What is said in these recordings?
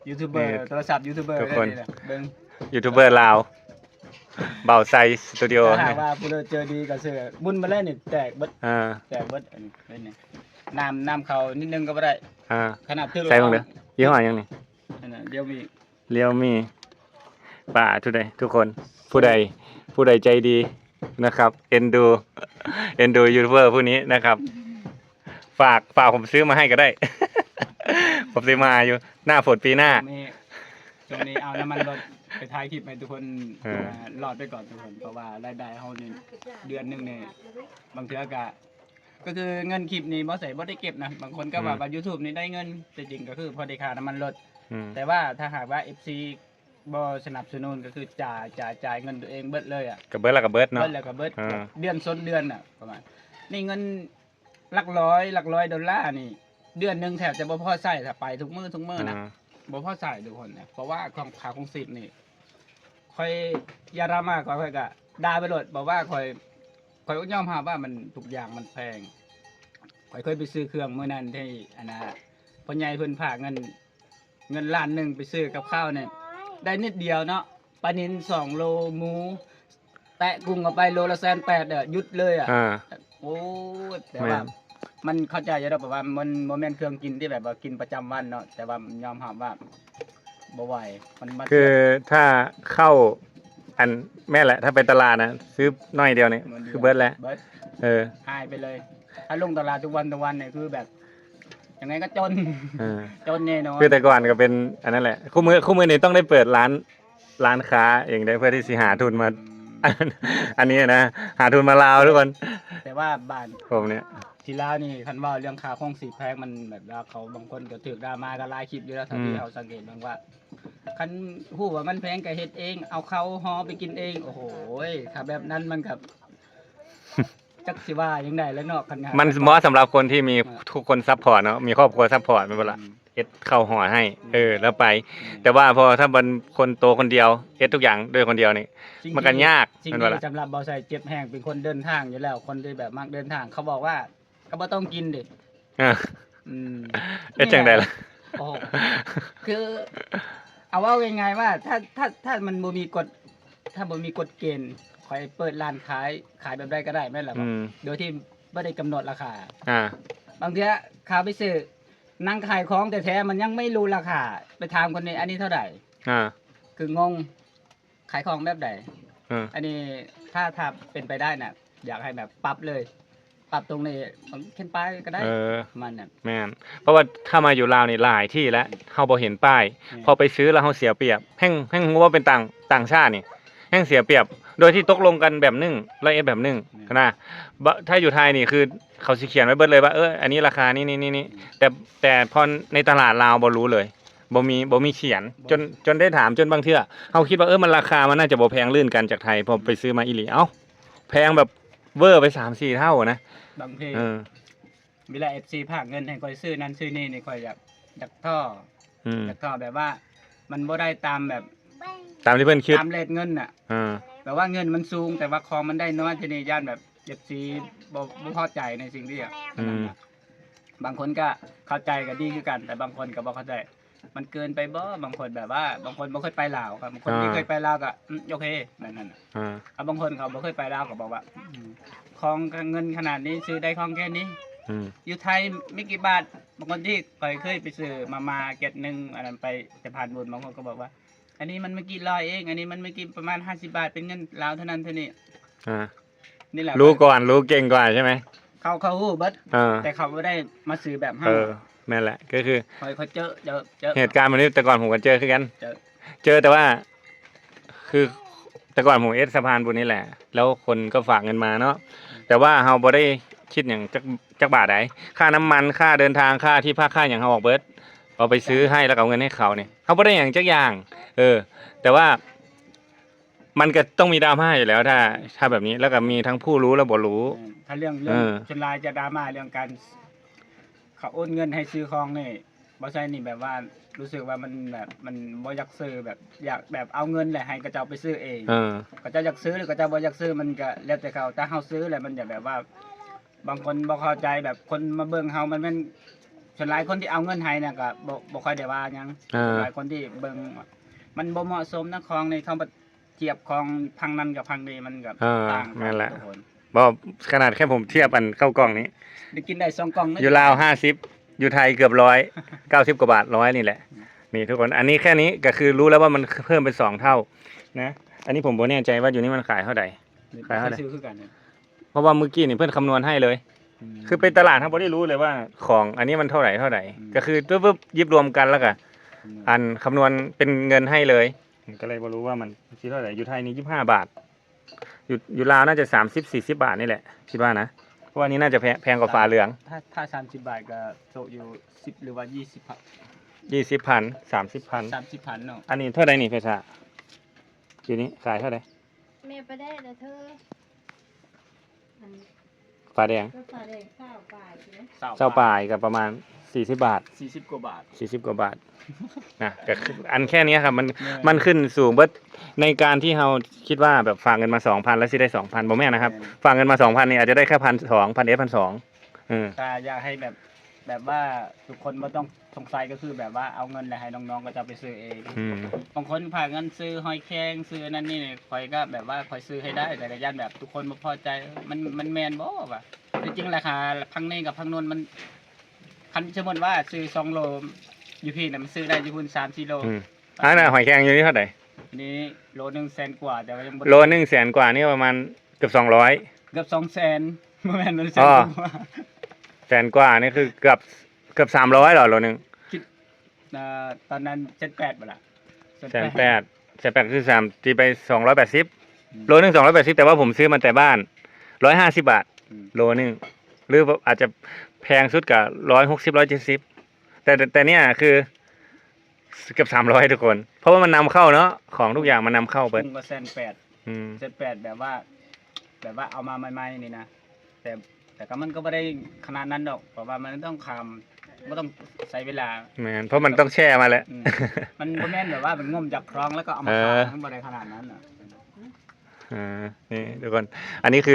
ຢູທູບເບີ ນີ້ ໂທລະສັບຢູທູບເບີ ທຸກຄົນ ເລີຍນີ້ແຫຼະ ເບິ່ງ ຢູທູບເບີລາວ ບ່າວໄຊສະຕູດິໂອ ຖ້າຫາກວ່າຜູ້ໃດເຈີດີກໍຊື້ ໝຸນມາແລ້ວນີ້ແຕກເບິດ ອ່າ ແຕກເບິດ ອັນນີ້ ນ້ຳ ນ້ຳເຂົ້ານິດໜຶ່ງກໍບໍ່ໄດ້ ອ່າ ຂະໜາດຖືກ ໃສ່ເບິ່ງເດີ ຍີ່ຫໍ້ຫຍັງນີ້? ອັນນັ້ນ Realme Realme ປ້າທຸກໃດ ທຸກຄົນ ຜູ້ໃດ ຜູ້ໃດໃຈດີນະຄັບ ເອັນດູ ເອັນດູຢູທູບເບີຜູ້ນີ້ນະຄັບ ຝາກ ຝາກຜົມຊື້ມາໃຫ້ກໍໄດ້ ຜົມຊື້ມາຢູ່ ໜ້າຝົນປີໜ້າ ຊ່ວງນີ້ ຊ່ວງນີ້ເອົານ້ຳມັນລົດໄປຖ່າຍຄລິບໃຫ້ທຸກຄົນ ເອີ ອ່າ ລອດໄປກ່ອນທຸກຄົນ ເພາະວ່າລາຍໄດ້ເຮົານີ້ ເດືອນໜຶ່ງນີ້ ບາງເທື່ອກະ ກໍຄືເງິນຄລິບນີ້ບໍ່ໃສ່ ບໍ່ໄດ້ເກັບນະ ບາງຄົນກໍວ່າ ອືມ ວ່າຢູທູບນີ້ໄດ້ເງິນ ແຕ່ຈິງກໍຄືພໍໄດ້ຄ່ານ້ຳມັນລົດ ອືມ ແຕ່ວ່າຖ້າຫາກວ່າເອັຟຊີບໍ່ສະໜັບສະໜູນ ກໍຄືຈ່າຍ ຈ່າຍ ຈ່າຍເງິນຕົວເອງເບິດເລີຍອະ ກໍເບິດແລ້ວກໍເບິດເນາະ ເບິດແລ້ວກໍເບິດ ເອີ ເດືອນຊົນເດືອນນະ ປະມານນີ້ເງິນ ຫຼັກຮ້ອຍ ຫຼັກຮ້ອຍໂດລານີ້ ເດືອນໜຶ່ງແທບຈະບໍ່ພໍໃຊ້ ຖ້າໄປທຸກມື້ ທຸກມື້ນະ ອ່າ ບໍ່ພໍໃຊ້ທຸກຄົນນະ ເພາະວ່າຂອງ ຄ່າຄອງຊີບນີ້ ຂ້ອຍ ຢ່າດຣາມາ ຂ້ອຍ ຂ້ອຍກະດ່າໄປໂລດ ເພາະວ່າຂ້ອຍ ຂ້ອຍກໍຍອມຮັບວ່າມັນ ທຸກຢ່າງມັນແພງ ຂ້ອຍເຄີຍໄປຊື້ເຄື່ອງມື້ນັ້ນທີ່ ອັນນ່າ ພໍ່ໃຫຍ່ເພິ່ນພາກເງິນ ເງິນລ້ານໜຶ່ງໄປຊື້ກັບຂ້າວນີ້ ໄດ້ນິດດຽວເນາະ ປານິນສອງໂລ ໝູ ແຕະກຸ້ງເຂົ້າໄປໂລລະແສນແປດ ເອີ ຢຸດເລີຍອະ ອ່າ ໂອ້ຍ ແຕ່ວ່າ ແມ່ນ ມັນເຂົ້າໃຈຢູ່ດອກ ແບບວ່າມັນບໍ່ແມ່ນເຄື່ອງກິນທີ່ແບບວ່າກິນປະຈຳວັນເນາະ ແຕ່ວ່າຍອມຮັບວ່າບໍ່ໄຫວ ມັນ ມັນ ຄືຖ້າເຂົ້າ ອັນ ແມ່ນແຫຼະ ຖ້າໄປຕະຫຼາດນະ ຊື້ໜ້ອຍດຽວນີ້ ມັນ ຄືເບິດແຫຼະ ເບິດ ເອີ ຫາຍໄປເລີຍ ຖ້າລົງຕະຫຼາດທຸກວັນ ທຸກວັນນີ້ ຄືແບບ ຍັງໄງກໍຈົນ ເອີ ຈົນແນ່ນອນ ຄືແຕ່ກ່ອນກໍເປັນອັນນັ້ນແຫຼະ ຄູ່ມື້ ຄູ່ມື້ນີ້ຕ້ອງໄດ້ເປີດຮ້ານ ຮ້ານຄ້າເອງໄດ້ ເພື່ອທີ່ຊິຫາທຶນມາ ອືມ ອັນນີ້ນະ ຫາທຶນມາລາວທຸກຄົນ ແຕ່ວ່າບ້ານ ຜົມນີ້ ທີ່ລາວນີ້ ຄັນເວົ້າເລື່ອງຄ່າຄອງຊີບແພງ ມັນແບບວ່າເຂົາບາງຄົນກໍຖືກດຣາມາກັນຫຼາຍຄລິບຢູ່ແລ້ວ ເທົ່າທີ່ ອືມ ເຮົາສັງເກດເບິ່ງວ່າ ຄັນຮູ້ວ່າມັນແພງກໍເຮັດເອງ ເອົາເຂົ້າຫໍ່ໄປກິນເອງ ໂອ້ໂຫ ຖ້າແບບນັ້ນມັນກໍ ຈັກຊິວ່າຈັ່ງໃດແລ້ວເນາະ ຄັນງານ ມັນເໝາະສຳລັບຄົນທີ່ມີ ເອີ ທຸກຄົນຊັບພອດເນາະ ມີຄອບຄົວຊັບພອດ ແມ່ນບໍ່ລະ? ອືມ ເຮັດເຂົ້າຫໍ່ໃຫ້ ອືມ ເອີ ແລ້ວໄປ ອືມ ແຕ່ວ່າພໍຖ້າມັນຄົນໂຕຄົນດຽວ ເຮັດທຸກຢ່າງດ້ວຍຄົນດຽວນີ້ ມັນກໍຍາກ ສິ່ງ ແມ່ນບໍ່ລະ? ສຳລັບບໍ່ໃສ່ເຈັບແຮງ ເປັນຄົນເດີນທາງຢູ່ແລ້ວ ຄົນທີ່ແບບມັກເດີນທາງ ເຂົາບອກວ່າ ກໍບໍ່ຕ້ອງກິນເດ ເອີ ອືມ ເຮັດຈັ່ງໃດລະ? ໂອ້ ຄືເອົາເວົ້າງ່າຍໆວ່າ ຖ້າ ຖ້າ ຖ້າມັນບໍ່ມີກົດ ຖ້າບໍ່ມີກົດເກນ ຂ້ອຍເປີດຮ້ານຂາຍ ຂາຍແບບໃດກໍໄດ້ແມ່ນລະບໍ່? ອືມ ໂດຍທີ່ບໍ່ໄດ້ກຳນົດລາຄາ ອ່າ ບາງເທື່ອເຂົ້າໄປຊື້ ນັ່ງຂາຍຂອງແທ້ໆ ມັນຍັງໄມ່ຮູ້ລາຄາ ໄປຖາມຄົນນີ້ ອັນນີ້ເທົ່າໃດ? ອ່າ ຄືງົງ ຂາຍຂອງແບບໃດ? ເອີ ອັນນີ້ຖ້າ ຖ້າເປັນໄປໄດ້ນະ ຢາກໃຫ້ແບບປັບເລີຍ ປັບຕົງນີ້ ມັນຂຽນປ້າຍກໍໄດ້ ເອີ ປະມານນັ້ນ ແມ່ນ ເພາະວ່າຖ້າມາຢູ່ລາວນີ້ຫຼາຍທີ່ແລ້ວ ອືມ ເຮົາບໍ່ເຫັນປ້າຍ ແມ່ນ ພໍໄປຊື້ແລ້ວເຮົາເສຍປຽບ ແຮ່ງ ແຮ່ງຮູ້ວ່າເປັນຕ່າງ ຕ່າງຊາດນີ້ ແຮ່ງເສຍປຽບ ໂດຍທີ່ຕົກລົງກັນແບບໜຶ່ງ ລະອຽດແບບໜຶ່ງ ແມ່ນ ຫັ້ນນະ ບະ ຖ້າຢູ່ໄທນີ້ຄືເຂົາຊິຂຽນໄວ້ເບິດເລີຍວ່າ ເອີ ອັນນີ້ລາຄານີ້ໆ ອືມ ແຕ່ ແຕ່ພໍໃນຕະຫຼາດລາວບໍ່ຮູ້ເລີຍ ບໍ່ມີ ບໍ່ມີຂຽນ ບໍ່ ຈົນ ຈົນໄດ້ຖາມ ຈົນບາງເທື່ອເຮົາຄິດວ່າ ເອີ ມັນລາຄາມັນໜ້າຈະບໍ່ແພງລື່ນກັນຈາກໄທ ພໍໄປຊື້ມາອີ່ຫຼີ ເອົ້າ ແພງແບບເວີໄປສາມສີ່ເທົ່ານະ ບາງທີ ເອີ ເວລາເອັຟຊີພາກເງິນໃຫ້ຂ້ອຍຊື້ນັ້ນຊື້ນີ້ນີ້ ຂ້ອຍຢາກ ຢາກທໍ້ ອືມ ຢາກທໍ້ ແບບວ່າມັນບໍ່ໄດ້ຕາມແບບ ຕາມທີ່ເພິ່ນຄິດ ຕາມເຣດເງິນນະ ເອີ ແບບວ່າເງິນມັນສູງ ແຕ່ວ່າຂອງມັນໄດ້ນ້ອຍ ທີນີ້ຢ້ານແບບເອັຟຊີບໍ່ ບໍ່ພໍໃຈໃນສິ່ງທີ່ ອືມ ອັນນັ້ນນະ ບາງຄົນກໍເຂົ້າໃຈກໍດີຄືກັນ ແຕ່ບາງຄົນກໍບໍ່ເຂົ້າໃຈ ມັນເກີນໄປບໍ່? ບາງຄົນແບບວ່າ ບາງຄົນບໍ່ເຄີຍໄປລາວ ບາງຄົນ ອ່າ ທີ່ເຄີຍໄປລາວກໍ ອືມ ໂອເຄ ແບບນັ້ນນະ ອ່າ ແລ້ວບາງຄົນເຂົາບໍ່ເຄີຍໄປລາວກໍບອກວ່າ ອືມ ຂອງ ເງິນຂະໜາດນີ້ຊື້ໄດ້ຂອງແຄ່ນີ້ ອືມ ຢູ່ໄທມີກີ່ບາດ? ບາງຄົນທີ່ຂ້ອຍເຄີຍໄປຊື້ມາມ່າແກັດໜຶ່ງ ອັນນັ້ນໄປສະພານບຸນ ບາງຄົນກໍບອກວ່າ ອັນນີ້ມັນບໍ່ກີ່ຮ້ອຍເອງ ອັນນີ້ມັນບໍ່ກີ່ປະມານຫ້າສິບບາດ ເປັນເງິນລາວເທົ່ານັ້ນເທົ່ານີ້ ອ່າ ນີ້ແຫຼະ ຮູ້ກ່ອນ ຮູ້ເກັ່ງກວ່າໃຊ່ໄໝ? ເຂົາ ເຂົາຮູ້ເບິດ ເອີ ແຕ່ເຂົາບໍ່ໄດ້ມາຊື້ແບບເຮົາ ເອີ ແມ່ນແຫຼະ ກໍຄື ຂ້ອຍ ຂ້ອຍເຈີ ເຈີ ເຈີ ເຫດການແບບນີ້ແຕ່ກ່ອນຜົມກໍເຈີຄືກັນ ເຈີ ເຈີ ແຕ່ວ່າ ຄືແຕ່ກ່ອນຜົມເຮັດສະພານບຸນນີ້ແຫຼະ ແລ້ວຄົນກໍຝາກເງິນມາເນາະ ອືມ ແຕ່ວ່າເຮົາບໍ່ໄດ້ຄິດຫຍັງຈັກ ຈັກບາດໃດ ຄ່ານ້ຳມັນ ຄ່າເດີນທາງ ຄ່າທີ່ພັກ ຄ່າຫຍັງເຮົາອອກເບິດ ເຮົາໄປຊື້ໃຫ້ ແລ້ວກໍເອົາເງິນໃຫ້ເຂົານີ້ ເຮົາບໍ່ໄດ້ຫຍັງຈັກຢ່າງ ເອີ ແຕ່ວ່າ ມັນກໍຕ້ອງມີດຣາມາຢູ່ແລ້ວ ຖ້າ ຖ້າແບບນີ້ ແລ້ວກໍມີທັງຜູ້ຮູ້ ແລະ ບໍ່ຮູ້ ແມ່ນ ຖ້າເລື່ອງ ເລື່ອງ ເອີ ສ່ວນຫຼາຍຈະດຣາມາເລື່ອງການ ເຂົາໂອນເງິນໃຫ້ຊື້ຂອງນີ້ ບໍ່ໃຊ່ນີ້ ແບບວ່າຮູ້ສຶກວ່າມັນແບບ ມັນບໍ່ຢາກຊື້ ແບບ ຢາກແບບເອົາເງິນ ແລ້ວໃຫ້ເຂົາເຈົ້າໄປຊື້ເອງ ເອີ ເຂົາເຈົ້າຢາກຊື້ ຫຼື ເຂົາເຈົ້າບໍ່ຢາກຊື້ ມັນກໍແລ້ວແຕ່ເຂົາ ແຕ່ເຮົາຊື້ແລ້ວມັນຈະແບບວ່າ ບາງຄົນບໍ່ເຂົ້າໃຈ ແບບຄົນມາເບິ່ງເຮົາ ມັນແມ່ນ ສ່ວນຫຼາຍຄົນທີ່ເອົາເງິນໃຫ້ນະກໍບໍ່ ບໍ່ຄ່ອຍໄດ້ວ່າຫຍັງ. ເອີ ສ່ວນຫຼາຍຄົນທີ່ເບິ່ງ ມັນບໍ່ເໝາະສົມນະ ຂອງນີ້ເຂົາປຽບຂອງພັງນັ້ນກັບພັງນີ້ ມັນກໍ ເອີ ຕ່າງກັນ ແມ່ນແຫຼະ ທຸກຄົນ. ບໍ່ ຂະໜາດແຄ່ຜົມທຽບອັນເຂົ້າກ່ອງນີ້ ໄດ້ກິນໄດ້ສອງກ່ອງນະ ຢູ່ລາວຫ້າສິບ ຢູ່ໄທເກືອບຮ້ອຍ ເກົ້າສິບກວ່າບາດ ຮ້ອຍນີ້ແຫຼະ. ອືມ ນີ້ທຸກຄົນ ອັນນີ້ແຄ່ນີ້ກໍຄືຮູ້ແລ້ວວ່າມັນເພີ່ມເປັນສອງເທົ່ານະ. ອັນນີ້ຜົມບໍ່ແນ່ໃຈວ່າຢູ່ນີ້ມັນຂາຍເທົ່າໃດ ຂາຍເທົ່າໃດ ເພາະວ່າມື້ກີ້ນີ້ເພິ່ນຄຳນວນໃຫ້ເລີຍ. ອືມ ຄືໄປຕະຫຼາດເຮົາບໍ່ໄດ້ຮູ້ເລີຍວ່າຂອງອັນນີ້ມັນເທົ່າໃດເທົ່າໃດ. ອືມ ກໍຄືປຶບໆ ຢິບລວມກັນແລ້ວກໍ ອືມ ອັນຄຳນວນເປັນເງິນໃຫ້ເລີຍ ກໍເລີຍບໍ່ຮູ້ວ່າມັນຊິເທົ່າໃດ. ຢູ່ໄທນີ້ ຊາວຫ້າບາດ ຢູ່ ຢູ່ລາວໜ້າຈະສາມສິບ ສີ່ສິບບາດນີ້ແຫຼະ ຄິດວ່ານະ ເພາະວ່ານີ້ໜ້າຈະແພງ ແພງກວ່າຝາເຫຼືອງ. ຖ້າ ຖ້າສາມສິບບາດກໍຕົກຢູ່ສິບ ຫຼືວ່າ ຍີ່ສິບພັນ ຍີ່ສິບພັນ ສາມສິບພັນ ສາມສິບພັນເນາະ. ອັນນີ້ເທົ່າໃດນີ້ ເພຊາ? ຢູ່ນີ້ຂາຍເທົ່າໃດ? ແມ່ປາແດກເດີເທີ ອັນ ປາແດງ ກໍປາແດງຊາວປາຍ ຊາວປາຍກໍປະມານສີ່ສິບບາດ ສີ່ສິບກວ່າບາດ ສີ່ສິບກວ່າບາດນະ. ກໍຄືອັນແຄ່ນີ້ຄັບ ມັນ ແມ່ນ ມັນຂຶ້ນສູງເບິດ. ໃນການທີ່ເຮົາຄິດວ່າແບບຝາກເງິນມາສອງພັນ ແລ້ວຊິໄດ້ສອງພັນ ບໍ່ແມ່ນນະຄັບ. ແມ່ນ ຝາກເງິນມາສອງພັນນີ້ ອາດຈະໄດ້ແຄ່ພັນສອງ ພັນເອັດ ພັນສອງ. ເອີ ກໍຢາກໃຫ້ແບບ ແບບວ່າທຸກຄົນບໍ່ຕ້ອງສົງໄສ ກໍຄືແບບວ່າເອົາເງິນແລ້ວໃຫ້ນ້ອງໆເຂົາເຈົ້າໄປຊື້ເອງ. ອືມ ບາງຄົນພາກັນຊື້ຫອຍແຄງ ຊື້ອັນນັ້ນນີ້ ຂ້ອຍກໍແບບວ່າຂ້ອຍຊື້ໃຫ້ໄດ້ ແຕ່ກໍຢ້ານແບບທຸກຄົນບໍ່ພໍໃຈ ມັນ ມັນແມ່ນບໍ່ວະ? ທີ່ຈິງລາຄາພັງນີ້ກັບພັງໂນ້ນມັນ ຄັນສົມມຸດວ່າຊື້ສອງໂລ ຢູ່ພີ້ນະ ມັນຊື້ໄດ້ຢູ່ພຸ້ນສາມສີ່ໂລ. ອືມ ອັນນັ້ນຫອຍແຄງຢູ່ນີ້ເທົ່າໃດ? ນີ້ໂລໜຶ່ງແສນກວ່າ ແຕ່ວ່າຍັງບໍ່ ໂລໜຶ່ງແສນກວ່ານີ້ປະມານເກືອບສອງຮ້ອຍ ເກືອບສອງແສນ ບໍ່ແມ່ນ ແສນກວ່າ ແສນກວ່ານີ້ຄືເກືອບ ເກືອບສາມຮ້ອຍເນາະ ໂລໜຶ່ງ. ຄິດ ເອີ ຕອນນັ້ນແສນແປດບໍ່ລະ? ແສນແປດ ແສນແປດຄືສາມ ຕີໄປສອງຮ້ອຍແປດສິບ ອືມ ໂລໜຶ່ງສອງຮ້ອຍແປດສິບ ແຕ່ວ່າຜົມຊື້ມາແຕ່ບ້ານ ຮ້ອຍຫ້າສິບບາດ ອືມ ໂລໜຶ່ງ ຫຼືອາດຈະແພງສຸດກໍຮ້ອຍຫົກສິບ ຮ້ອຍເຈັດສິບ ແຕ່ ແຕ່ ແຕ່ນີ້ຄື ເກືອບສາມຮ້ອຍທຸກຄົນ ເພາະວ່າມັນນຳເຂົ້າເນາະ ຂອງທຸກຢ່າງມັນນຳເຂົ້າເບິດ. ກຸ້ງກໍແສນແປດ ອືມ ແສນແປດ ແບບວ່າ ແບບວ່າເອົາມາໃໝ່ໆນີ້ນະ ແຕ່ ແຕ່ກໍມັນກໍບໍ່ໄດ້ຂະໜາດນັ້ນດອກ ເພາະວ່າມັນຕ້ອງຂ້າມ ມັນຕ້ອງໃຊ້ເວລາ. ແມ່ນ ເພາະມັນຕ້ອງແຊ່ມາແຫຼະ. ອືມ ມັນບໍ່ແມ່ນແບບວ່າໄປງົມຈາກຄລອງແລ້ວກໍເອົາມາຂາຍ ເອີ ມັນບໍ່ໄດ້ຂະໜາດນັ້ນນະ. ເອີ ນີ້ທຸກຄົນ ອັນນີ້ຄື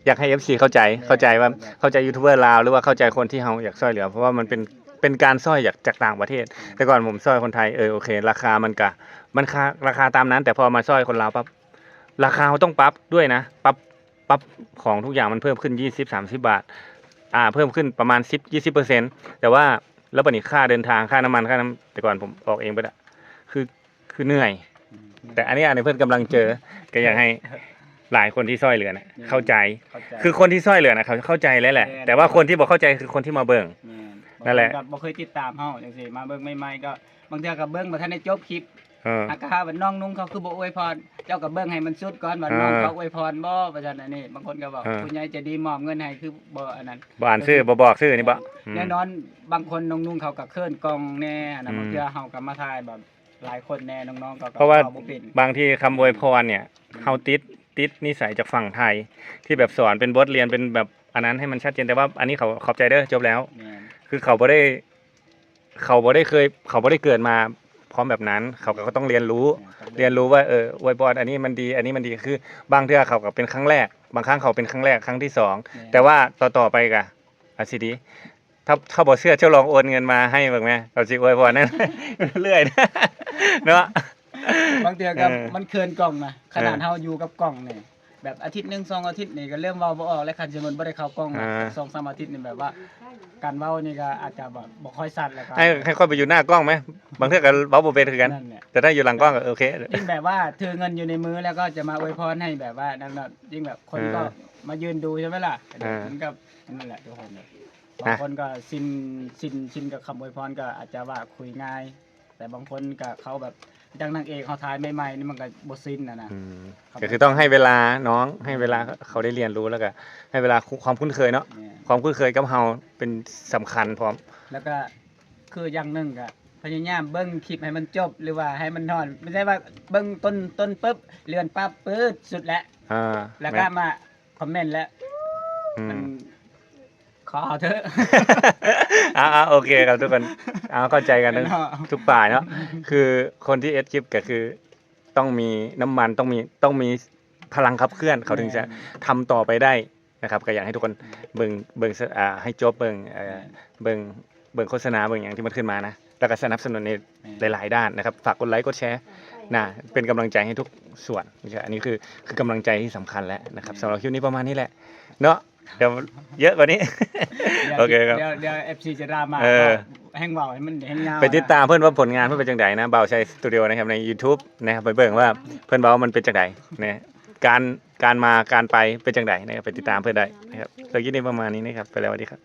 ຢາກໃຫ້ເອັຟຊີເຂົ້າໃຈ ແມ່ນ ເຂົ້າໃຈວ່າ ແມ່ນ ເຂົ້າໃຈຢູທູບເບີລາວ ຫຼືວ່າເຂົ້າໃຈຄົນທີ່ເຮົາຢາກຊ່ວຍເຫຼືອ ເພາະວ່າມັນເປັນ ເປັນການຊ່ອຍຈາກ ຈາກຕ່າງປະເທດ. ແຕ່ກ່ອນຜົມຊ່ອຍຄົນໄທ ເອີ ໂອເຄ ລາຄາມັນກະ ມັນຄາ ລາຄາຕາມນັ້ນ ແຕ່ພໍມາຊ່ອຍຄົນລາວປັບ ລາຄາເຮົາຕ້ອງປັບດ້ວຍນະ ປັບ ປັບຂອງທຸກຢ່າງມັນເພີ່ມຂຶ້ນ ຊາວ ສາມສິບບາດ ອ່າ ເພີ່ມຂຶ້ນປະມານສິບ ຊາວເປີເຊັນ ແຕ່ວ່າ ແລ້ວບັດນີ້ຄ່າເດີນທາງ ຄ່ານ້ຳມັນ ຄ່ານ້ຳ ແຕ່ກ່ອນຜົມອອກເອງເບິດອະ ຄື ຄືເໜື່ອຍ. ອືມ ແຕ່ອັນນີ້ ອັນນີ້ເພິ່ນກຳລັງເຈີ ກໍຢາກໃຫ້ຫຼາຍຄົນທີ່ຊ່ອຍເຫຼືອນະ ແມ່ນ ເຂົ້າໃຈ ເຂົ້າໃຈ ຄືຄົນທີ່ຊ່ອຍເຫຼືອນະ ເຂົາເຂົ້າໃຈແລ້ວແຫຼະ ແມ່ນ ແຕ່ວ່າຄົນທີ່ບໍ່ເຂົ້າໃຈຄືຄົນທີ່ມາເບິ່ງ ແມ່ນ ນັ້ນແຫຼະ ບາງຄົນກໍບໍ່ເຄີຍຕິດຕາມເຮົາຈັ່ງຊີ້ ມາເບິ່ງໃໝ່ໆ ກໍບາງເທື່ອກໍເບິ່ງບໍ່ທັນໄດ້ຈົບຄລິບ ເອີ ຫາກະຫາວ່ານ້ອງນຸ່ງເຂົາຄືບໍ່ອວຍພອນ ເຈົ້າກໍເບິ່ງໃຫ້ມັນສຸດກ່ອນວ່າ ເອີ ນ້ອງເຂົາອວຍພອນບໍ່ ວ່າຊັ້ນ. ອັນນີ້ບາງຄົນກໍບອກ ເອີ ຜູ້ໃຫຍ່ໃຈດີມອບເງິນໃຫ້ຄືບໍ່ອັນນັ້ນ ບໍ່ອ່ານຊື່ ບໍ່ບອກຊື່ນີ້ບໍ? ອືມ ແນ່ນອນ ບາງຄົນນ້ອງນຸ່ງເຂົາກໍເຂີນກ້ອງແນ່ນະ ອືມ ບາງເທື່ອເຮົາກໍມາຖ່າຍແບບ ຫຼາຍຄົນແນ່ ນ້ອງໆ ກໍ ເພາະວ່າ ເວົ້າບໍ່ເປັນ ບາງທີຄຳອວຍພອນເນ່ຍ ອືມ ເຮົາຕິດ ຕິດນິໄສຈາກຝັ່ງໄທ ທີ່ແບບສອນເປັນບົດຮຽນ ເປັນແບບອັນນັ້ນໃຫ້ມັນຊັດເຈນ ແຕ່ວ່າອັນນີ້ເຂົາຂອບໃຈເດີ ຈົບແລ້ວ ແມ່ນ ຄືເຂົາບໍ່ໄດ້ ເຂົາບໍ່ໄດ້ເຄີຍ ເຂົາບໍ່ໄດ້ເກີດມາພ້ອມແບບນັ້ນ ເຂົາກໍຕ້ອງຮຽນຮູ້ ແມ່ນ ຕ້ອງຮຽນ ຮຽນຮູ້ວ່າ ເອີ ອວຍພອນອັນນີ້ມັນດີ ອັນນີ້ມັນດີ ຄືບາງເທື່ອເຂົາກໍເປັນຄັ້ງແລກ ບາງຄັ້ງເຂົາເປັນຄັ້ງແລກ ຄັ້ງທີສອງ ແມ່ນ ແຕ່ວ່າຕໍ່ໆ ໄປກໍ ອາດຊິດີ ຖ້າ ຖ້າບໍ່ເຊື່ອ ເຈົ້າລອງໂອນເງິນມາໃຫ້ເບິ່ງແມ ເຂົາຊິອວຍພອນໃຫ້ເລື້ອຍເນາະ. ບາງເທື່ອກໍ ເອີ ມັນເຂີນກ້ອງນະ ຂະໜາດ ເອີ ເຮົາຢູ່ກັບກ້ອງນີ້ ແບບອາທິດໜຶ່ງສອງອາທິດນີ້ກໍເລີ່ມເວົ້າບໍ່ອອກແລ້ວ ຄັນສົມມຸດບໍ່ໄດ້ເຂົ້າກ້ອງນະ ເອີ ສອງສາມອາທິດນີ້ແບບວ່າ ການເວົ້ານີ້ກໍອາດຈະແບບບໍ່ຄ່ອຍຊັດ ແລ້ວກໍ ໃຫ້ ໃຫ້ຂ້ອຍໄປຢູ່ໜ້າກ້ອງແມ ບາງເທື່ອກໍເວົ້າບໍ່ເປັນຄືກັນ ນັ້ນແຫຼະ ແຕ່ຖ້າຢູ່ຫຼັງກ້ອງກໍໂອເຄ ຍິ່ງແບບວ່າຖືເງິນຢູ່ໃນມືແລ້ວກໍຈະມາອວຍພອນໃຫ້ແບບວ່ານັ້ນເນາະ ຍິ່ງແບບຄົນ ເອີ ກໍມາຢືນດູໃຊ່ໄໝລະ ເອີ ມັນກໍ ນັ້ນແຫຼະທຸກຄົນ ບາງຄົນກໍຊິນ ຊິນ ຊິນກັບຄຳອວຍພອນ ກໍອາດຈະວ່າຄຸຍງ່າຍ ແຕ່ບາງຄົນກໍເຂົາແບບ ຢ່າງນາງເອກເຮົາຖ່າຍໃໝ່ໆນີ້ ມັນກໍບໍ່ຊິນນະນະ ອືມ ກໍຄືຕ້ອງໃຫ້ເວລານ້ອງ ໃຫ້ເວລາເຂົາໄດ້ຮຽນຮູ້ ແລ້ວກໍໃຫ້ເວລາຄວາມຄຸ້ນເຄີຍເນາະ ແມ່ນ ຄວາມຄຸ້ນເຄີຍກັບເຮົາເປັນສຳຄັນພ້ອມ ແລ້ວກໍຄືຢ່າງໜຶ່ງກໍພະຍາຍາມເບິ່ງຄລິບໃຫ້ມັນຈົບ ຫຼືວ່າໃຫ້ມັນຮອດ ບໍ່ໃຊ່ວ່າເບິ່ງຕົ້ນ ຕົ້ນປຶບ ເລື່ອນປັບ ປຶດ ສຸດແລ້ວ ອ່າ ແລ້ວກໍ ແມ່ນ ມາ ຄອມເມັນແລ້ວ ອືມ ມັນຂໍເຖາະ ເອົາໆ ໂອເຄຄັບທຸກຄົນ ເອົາ ເຂົ້າໃຈກັນ ເນາະ ທຸກຝ່າຍເນາະ ຄືຄົນທີ່ເຮັດຄລິບກໍຄືຕ້ອງມີນ້ຳມັນ ຕ້ອງມີ ຕ້ອງມີພະລັງຂັບເຄື່ອນ ເຂົາເຖິງຈະ ແມ່ນ ທຳຕໍ່ໄປໄດ້ນະຄັບ ກໍຢາກໃຫ້ທຸກຄົນ ແມ່ນ ເບິ່ງ ເບິ່ງ ອ່າ ໃຫ້ຈົບ ເບິ່ງ ເອີ ແມ່ນ ເບິ່ງ ເບິ່ງໂຄສະນາເບິ່ງຫຍັງທີ່ມັນຂຶ້ນມານະ ແລ້ວກໍສະໜັບສະໜູນໃນ ແມ່ນ ຫຼາຍໆດ້ານນະຄັບ. ຝາກກົດໄລກົດແຊນະ ເປັນກຳລັງໃຈໃຫ້ທຸກສ່ວນ. ອັນນີ້ຄື ຄືກຳລັງໃຈທີ່ສຳຄັນແລ້ວນະຄັບ. ສຳລັບຄລິບນີ້ປະມານນີ້ແຫຼະເນາະ ດຽວເຍອະກວ່ານີ້ ດຽວ ໂອເຄຄັບ ດຽວ ດຽວເອັຟຊີຈະດຣາມາ ເອີ ເວົ້າແຮງເວົ້າໃຫ້ມັນແຮງຍາວ ໄປຕິດຕາມເພິ່ນວ່າຜົນງານເພິ່ນເປັນຈັ່ງໃດນະ ບ່າວໄຊສະຕູດິໂອນະຄັບ ໃນຢູທູບນະຄັບ. ໄປເບິ່ງວ່າເພິ່ນເວົ້າມັນເປັນຈັ່ງໃດນະ ການ ການມາການໄປເປັນຈັ່ງໃດນະຄັບ. ໄປຕິດຕາມເພິ່ນໄດ້ນະຄັບ. ສຳລັບຄລິບນີ້ປະມານນີ້ນະຄັບ. ໄປແລ້ວ ສະຫວັດດີຄັບ.